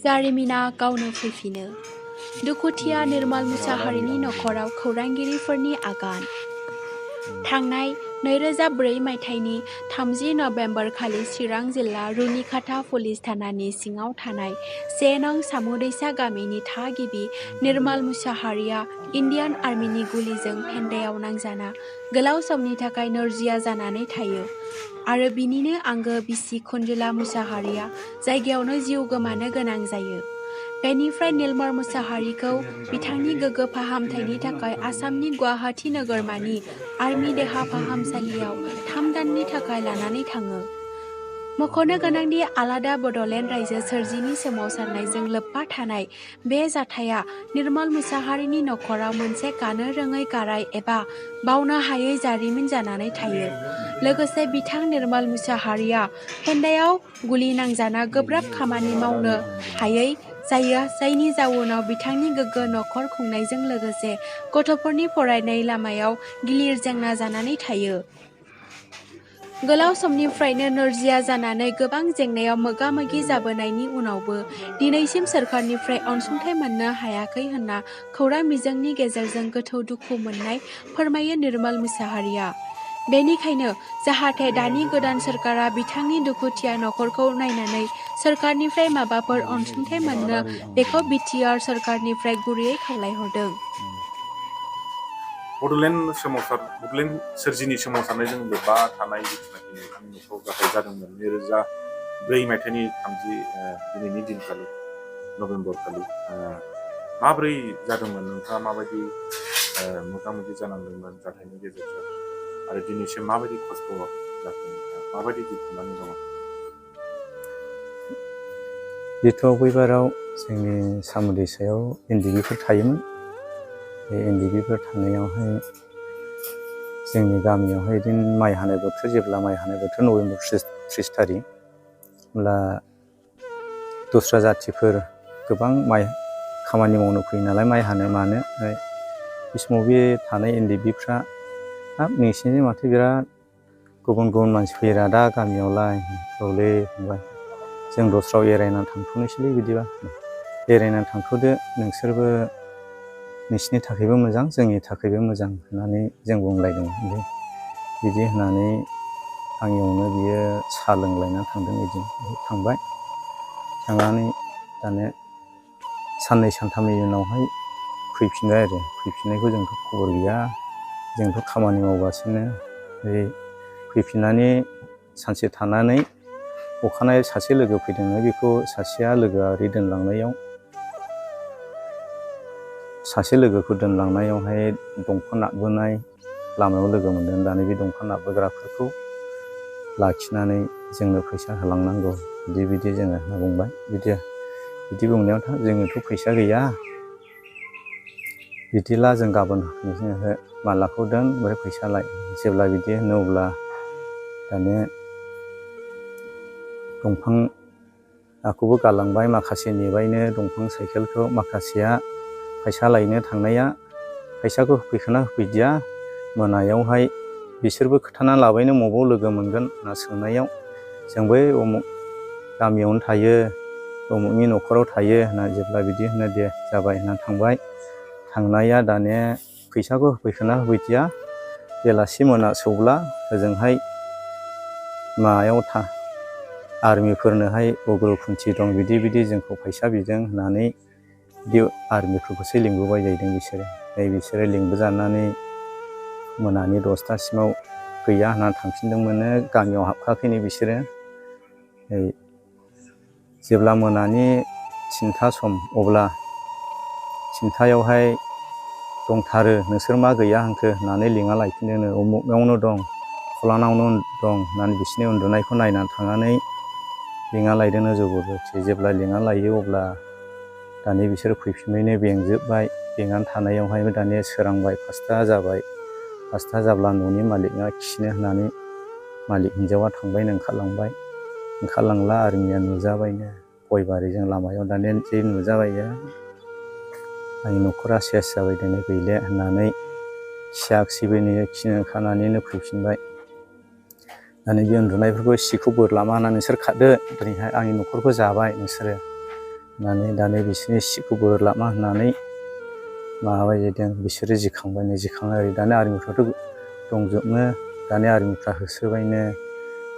जारिमिना गावनो फैफिनो। दुखुथिया निर्मल मुसाहारिनि नखराव खौरांगिरिफोरनि आगान। थांनाय 2004 मायथाइनि 30 नबेम्बर खालि चिरां जिल्ला रुनिखाता पुलिस थानानि सिङाव थानाय 1 नं सामुदैसा गामिनि थागिबि निर्मल मुसाहारिया इन्डियान आर्मिनि गुलिजों फेन्दायाव नांजाना गोलाव समनि थाखाय नोरजिया जानानै थायो आरो बिनिनो आंगो बिसि कुन्जुला मुसाहारिया जायगायावनो जिउ गोमानो गोनां जायो। बेनिफ्राय निर्मल मुसाहारिखौ बिथांनि गोग्गो फाहामथायनि थाखाय आसामनि गुवाहाटी नोगोरमानि आर्मि देहा फाहामसालियाव 3 दाननि थाखाय लानानै थाङो। मख'नो गोनांदि आलादा बड'लेण्ड रायजो सोरजिनि सोमावसारनायजों लोब्बा थानाय बे जाथाया निर्मल मुसाहारिनि नखराव मोनसे गानो रोङै गाराय एबा बावनो हायै जारिमिन जानानै थायो। लोगोसे बिथां निर्मल मुसाहारिया फेन्दायाव गुलि नांजाना गोब्राब खामानि मावनो हायै जायो जायनि जाउनाव बिथांनि गोग्गो नखर खुंनायजों लोगोसे गथ'फोरनि फरायनाय लामायाव गिलिर जेंना जानानै थायो। गोलाव समनिफ्रायनो नोरजिया जानानै गोबां जेंनायाव मोगा-मोगि जाबोनायनि उनावबो दिनैसिम सोरखारनिफ्राय अनसुंथाइ मोननो हायाखै होनना खौरां बिजोंनि गेजेरजों गोथौ दुखु मोननाय फोरमायो निर्मल मुसाहारिया। बेनिखायनो जाहाथे दानि गोदान सोरखारा बिथांनि दुखुथिया नखरखौ नायनानै सोरखारनिफ्राय माबाफोर अनसुंथाइ मोनो बेखौ बिटिआर सोरखारनिफ्राय गुरैयै खावलायहरदों। बड'लेण्ड सोरजिनि सोमावसारनायजों लोब्बा थानाय जिथुनाखि नोंथांनि नखराव जाथाय जादोंमोन 2004 मायथाइनि 30 दिनैनि दिनखालि नभेम्बर खालि माबोरै जादोंमोन नोंथाङा माबायदि मोगा-मोगि जानांदोंमोन जाथायनि गेजेरजों आरो दिनैसिम माबायदि खस्थ' जाखो माबायदि जिउ खुंनानै दङ? जिथ' बैबाराव जोंनि सामुदैसायाव एनडिबिफोर थायोमोन। बे एनडिबिफोर थानायावहाय जोंनि गामियावहाय बिदिनो माइ हानाय बोथोर जेब्ला माइ हानाय बोथोर नभेम्बर 30 थारिख होमब्ला दस्रा जाथिफोर गोबां माइ खामानि मावनो फैयो नालाय माइ हानो मानो बे समाव बे थानाय एनडिबिफ्रा हाब नोंसिनिजों माथो बिराद गुबुन गुबुन मानसि फैयोरा दा गामियावलाय औलै फंबाय जों दस्रायाव एरायनानै थांथ'नोसैलै बिदिबा एरायनानै थांथ'दो नोंसोरबो नोंसिनि थाखायबो मोजां जोंनि थाखायबो मोजां होननानै जों बुंलायदों। बिदि होननानै आंनियावनो बियो साहा लोंलायनानै थांदों। बिदिनो थांबाय थांनानै दाने साननै सानथामनि उनावहाय फैफिनबाय आरो फैफिननायखौ जोंथ' खबर गैया जोंथ' खामानि मावगासिनो फैफिननानै सानसे थानानै अखानायै सासे लोगो फैदोंनो बेखौ सासेया लोगोआ ओरै दोनलांनायाव सासे लोगोखौ दोनलांनायावहाय दंफां नाबोनाय लामायाव लोगो मोनदों। दानि बे दंफां नाबोग्राफोरखौ लाखिनानै जोंनो फैसा होलांनांगौ बिदि जोङो होनना बुंबाय। बिदि बुंनायावथ' जोङोथ' फैसा गैया बिदिला जों गाबोन होफिननोसै मालाखौ दोन ओमफ्राय फैसा लाय जेब्ला बिदि होनो अब्ला दाने दंफांखौबो गालांबाय माखासे नेबायनो दंफां साइकेलखौ माखासेया फैसा लायनो थांनाया फैसाखौ होफैखोना होफैदिया मोनायावहाय बिसोरबो खोथाना लाबायनो मबाव लोगो मोनगोन होनना सोंनायाव जों बै उमुक गामियावनो थायो उमुकनि नखराव थायो होनना जेब्ला बिदि होनो दे जाबाय होनना थांबाय। थांनाया दाने फैसाखौ होफैखोना होफैदिया बेलासि मोनासौब्ला ओजोंहाय मायाव आर्मिफोरनोहाय उग्रपन्थि दं बिदि जोंखौ फैसा बिदों होननानै बिदि आर्मिफोरखौसो लिंबोबाय जाहैदों बिसोरो लिंबोजानानै मोनानि 10थासिमाव गैया होननानै थांफिनदोंमोननो गामियाव हाबखाखैनो बिसोरो जेब्ला मोनानि 3था सम अब्ला 3थायावहाय दंथारो नोंसोर मा गैया होनखो होननानै लिङा लायफिनदोंनो उमुकनावनो दं फलानावनो दं होननानै बिसोरनि उन्दुनायखौ नायनानै थांनानै लिङा लायदोंनो जबरदस्ति जेब्ला लिङा लायो अब्ला दानि बिसोर फैफिनबायनो बेंजोब्बाय बेंनानै थानायावहाय दानिया सोरांबाय 5था जाबाय 5था जाब्ला न'नि मालिकआ खिनो होननानै मालिक हिन्जावा थांबायनो ओंखारलांला आर्मिया नुजाबायनो गयबारिजों लामायाव दानिया जि नुजाबायो आंनि न'खरा सेस जाबाय दिनै गैले होननानै खियाखिसैबो खिनो ओंखारनानैनो फैफिनबाय। दानि बे उन्दुनायफोरखौ सिखौ बोरलामा होननानै नोंसोर खादो दिनैहाय आंनि न'खरखौ जाबाय नोंसोरो होननानै दानि बिसोरनि सिखौ बोरलामा होननानै माबाबाय जादों बिसोरो जिखांबायनो जिखांनाय दानि आर्मिफ्राथ' दंजोबनो दानि आर्मिफ्रा होसोबायनो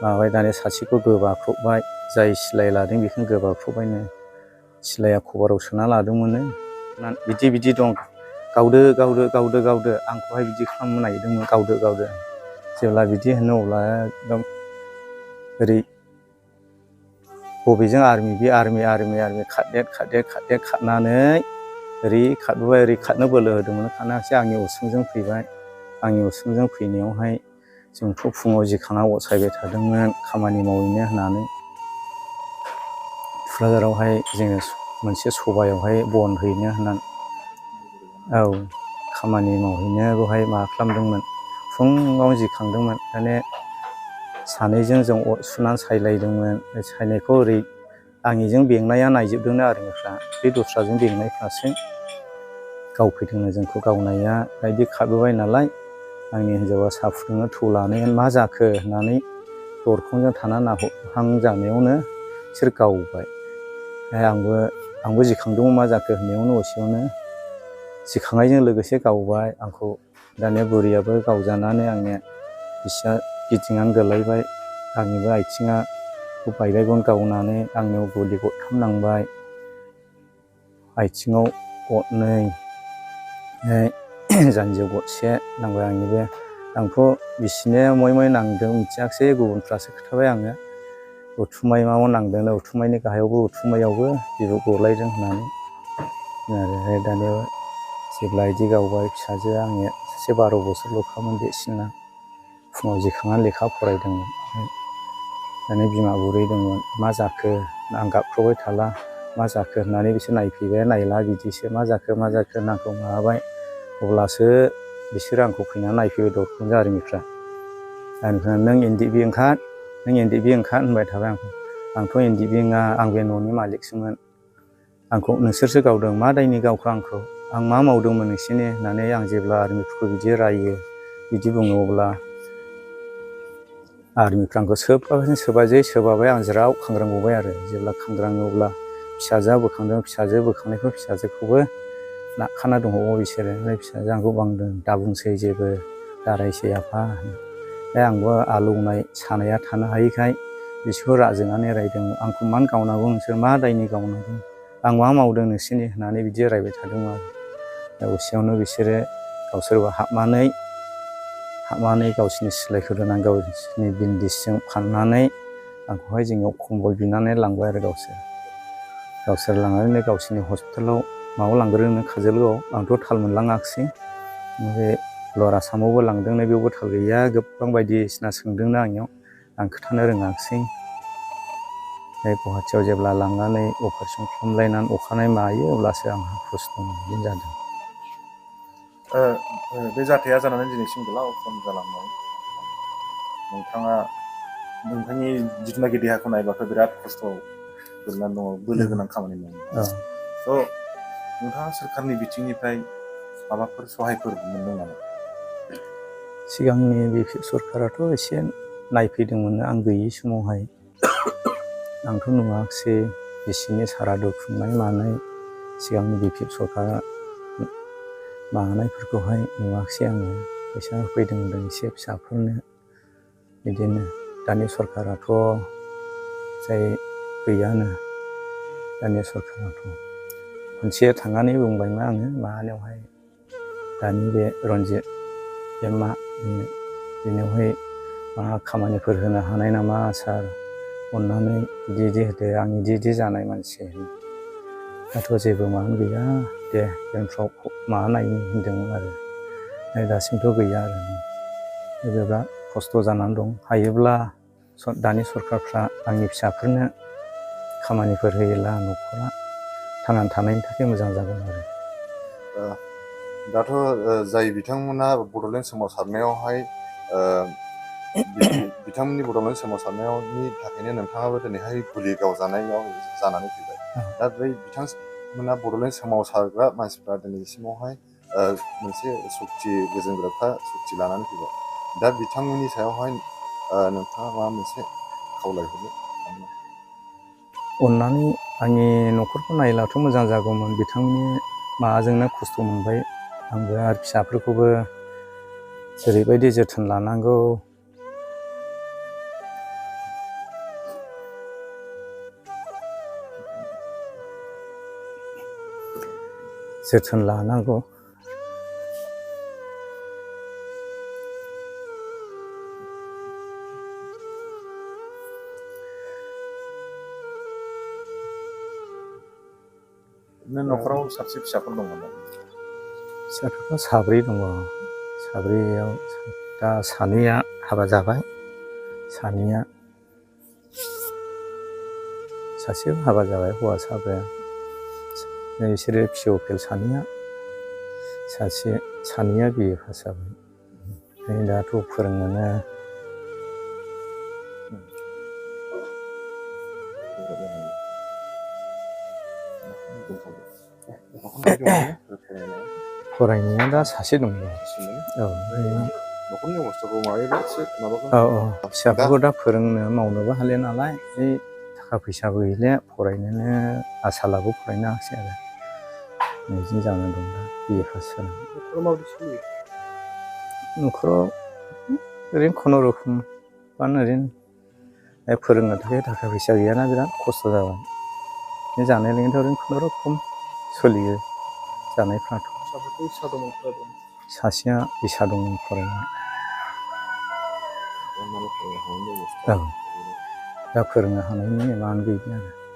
माबाबाय दानि सासेखौ गोबाख्रबबाय जाय सिलाय लादों बेखौनो गोबाख्रबबायनो सिलाया खबाराव सोना लादोंमोननो बिदि दं गावदो गावदो गावदो गावदो आंखौहाय बिदि खालामनो नागिरदोंमोन गावदो गावदो जेब्ला बिदि होनो अब्ला एकदम ओरै बबेजों आर्मि बे आर्मि खारदेर खारनानै ओरै खारबोबाय ओरै खारनो बोलो होदोंमोन खारनासो आंनि उसुंजों फैबाय आंनि उसुंजों फैनायावहाय जोंथ' फुङाव जिखांना अर सायबाय थादोंमोन खामानि मावहैनो होननानै थुक्राझारावहाय जोङो मोनसे सभायावहाय बन हैनो होननानै औ खामानि मावहैनो बेवहाय मा खालामदोंमोन फुङाव जिखांदोंमोन माने सानैजों जों अर सुनानै सायलायदोंमोन सायनायखौ ओरै आंनिजों बेंनाया नायजोबदोंनो आर्मिफ्रा बे दस्राजों बेंनायफ्रासो गावफैदोंनो जोंखौ गावनाया बायदि खारबोबाय नालाय आंनि हिन्जावा साहा फुदुंनो थौ लानायानो मा जाखो होननानै दरखंजों थाना नाहरहां जानायावनो बिसोर गावबाय आंबो जिखांदोंमोन मा जाखो होननायावनो असेयावनो जिखांनायजों लोगोसे गावबाय आंखौ दानिया बुरियाबो गावजानानै आंनिया बिसिया गिदिंनानै गोलैबाय आंनिबो आथिङा बायबायगन गावनानै आंनियाव गुलि गरथाम नांबाय आथिङाव गरनै जानजियाव गरसे नांबाय आंनिबो आंथ' बिसिनिया मय नांदों मिथियाखिसै गुबुनफ्रासो खोथाबाय आङो उथुमायाव नांदों उथुमायनि गाहायावबो उथुमायावबो बिबु गलायदों होननानै आरो दानिया जेब्ला बिदि गावबाय फिसाजोआ आंनिया सासे 12 बोसोरल'खामोन देरसिना फुङाव जिखांनानै लेखा फरायदोंमोन दानि बिमा बुरैदोंमोन मा जाखो आं गाबख्रावबाय थाला मा जाखो होननानै बिसोर नायफैबाय नायला बिदिसो मा जाखो होनना आंखौ माबाबाय अब्लासो बिसोरो आंखौ फैनानै नायफैबाय दरखंजों आर्मिफ्रा नों एनडिएफबि ओंखार होनबाय थाबाय आंथ' एनडिएफबि नङा आं बे न'नि मालिकसोमोन आंखौ नोंसोरसो गावदों मा दायनि गावखो आंखौ आं मा मावदोंमोन नोंसिनि होननानै आं जेब्ला आर्मिफोरखौ बिदि रायो बिदि बुङो अब्ला आर्मिफ्रा आंखौ सोबाबाय आं ज्राव खांग्रांबावबाय आरो जेब्ला खांग्राङो अब्ला फिसाजोआ बोखांदों फिसाजो बोखांनायखौ फिसाजोखौबो नाखाना दंबावो बिसोरो ओमफ्राय फिसाजोआ आंखौ बांदों दा बुंसै जेबो दारायसै आफा ओमफ्राय आंबो आलौनाय सानाया थानो हायिखाय बिसोरखौ राजोनानै रायदों आंखौ मानो गावनांगौ नोंसोर मा दायनि गावनांगौ आं मा मावदों नोंसोरनि होननानै बिदि रायबाय थादोंमोन आरो दा असेयावनो बिसोरो गावसोरबो हाबनानै गावसोरनि सिलायखौ दोननानै गावसोरनि बिन्दिसजों फाननानै आंखौहाय जोंनियाव खम्बल बिनानै लांबाय आरो गावसोर लांनानै गावसोरनि हस्पिटालाव लांग्रोनो काजलगावआव आंथ' थाल मोनलाङाखिसै ओमफ्राय लवार आसामावबो लांदोंनो बेयावबो थाल गैया गोबां बायदिसिना सोंदोंनो आंनियाव आं खोन्थानो रोङाखिसै ओमफ्राय गुवाहाटियाव जेब्ला लांनानै अपारेसन खालामलायनानै अखानायै मायो अब्लासो आंहा खस्थ' बिदिनो जादों बे जाथाया जानानै दिनैसिम गोलाव सम जालांबाय नोंथाङा नोंथांनि जिथुनाखि देहाखौ नायबाथ' बिराद खस्थ' गोलैनानै दङ बोलो गोनां खामानि मावनो थ' नोंथाङा सोरखारनि बिथिंनिफ्राय माबाफोर सहायफोर मोनदों नामा सिगांनि बि सरखाराथ' एसे नायफैदोंमोन आं गैयि समावहाय आंथ' नुवाखिसै बिसिनि सारादु खुंनाय मानाय सिगांनि बि सरखारा माबानायफोरखौहाय नुवाखिसै आङो फैसा होफैदों होनदों एसे फिसाफोरनो बिदिनो दानि सरखाराथ' जाय गैयानो दानि सरखाराथ' खनसे थांनानै बुंबायमोन आङो माबानायावहाय दानि बे रन्जित एमआ बेनियावहाय मा खामानिफोर होनो हानाय नामा सार अननानै बिदि होदो आं बिदि जानाय मानसि दाथ' जेबो माबा गैया दे उनफ्राव नायनो होनदोंमोन आरो दासिमथ' गैया आरो बिराद खस्थ' जानानै दं हायोब्ला दानि सरखारफ्रा आंनि फिसाफोरनो खामानिफोर होयोब्ला न'खरा थांनानै थानायनि थाखाय मोजां जागोन आरो दाथ' जाय बिथांमोना बड'लेण्ड सोमावसारनायावहाय बिथांमोननि बड'लेण्ड सोमावसारनायनि थाखायनो नोंथाङाबो दिनैहाय गुलि गावजानायाव जानानै फैबाय दा बै बिथांमोना बड'लेण्ड सोमावसारग्रा मानसिफ्रा दिनैसिमावहाय मोनसे सक्ति गोजोन गोरोबथा सक्ति लानानै फैबाय दा बिथांमोननि सायावहाय नोंथाङा माबा मोनसे खावलायहरनो सानो नामा? अननानै आंनि न'खरखौ नायब्लाथ' मोजां जागौमोन। बिथांनि माबाजोंनो खस्थ' मोनबाय आंबो आरो फिसाफोरखौबो जेरैबायदि जोथोन लानांगौ जोथोन लानांगौ। न'खराव साबसे फिसाफोर दं नामा? फिसाफोरखौ साब्रै दङ। साब्रैयाव दा सानैया हाबा जाबाय, सानैया सासेयाव हाबा जाबाय हौवासाबो। बिसोरो फिअ फेल सानैया, सानैया बिए पास जाबाय। ओमफ्राय दाथ' फोरोंनोनो फरायनाया दा सासे दङ। औ न'खरनि अबस्थाखौ माबायबा एसे माबागोन। औ फिसाफोरखौ दा फोरोंनो मावनोबो हालिया नालाय, बे थाखा फैसाबो गैले, फरायनोनो आसालाबो फरायनो हायाखिसै आरो। बिदिनो जाना दं दा बिए पास जानानै। न'खराव माबायदि सोलियो? न'खराव ओरैनो खुनुरुखुम ओरैनो फोरोंनो थाखाय थाखा फैसा गैयाना बिराद खस्थ' जाबाय। बे जानाय लोंनायथ' ओरैनो खुनुरुखुम सोलियो जानायफ्राथ'। फिसाफोरखौ इस्सा दंमोन फरायनो? सासेया इसा दंमोन फरायनो। औ दा फोरोंनो हानायनि माबायानो गैलिया आरो।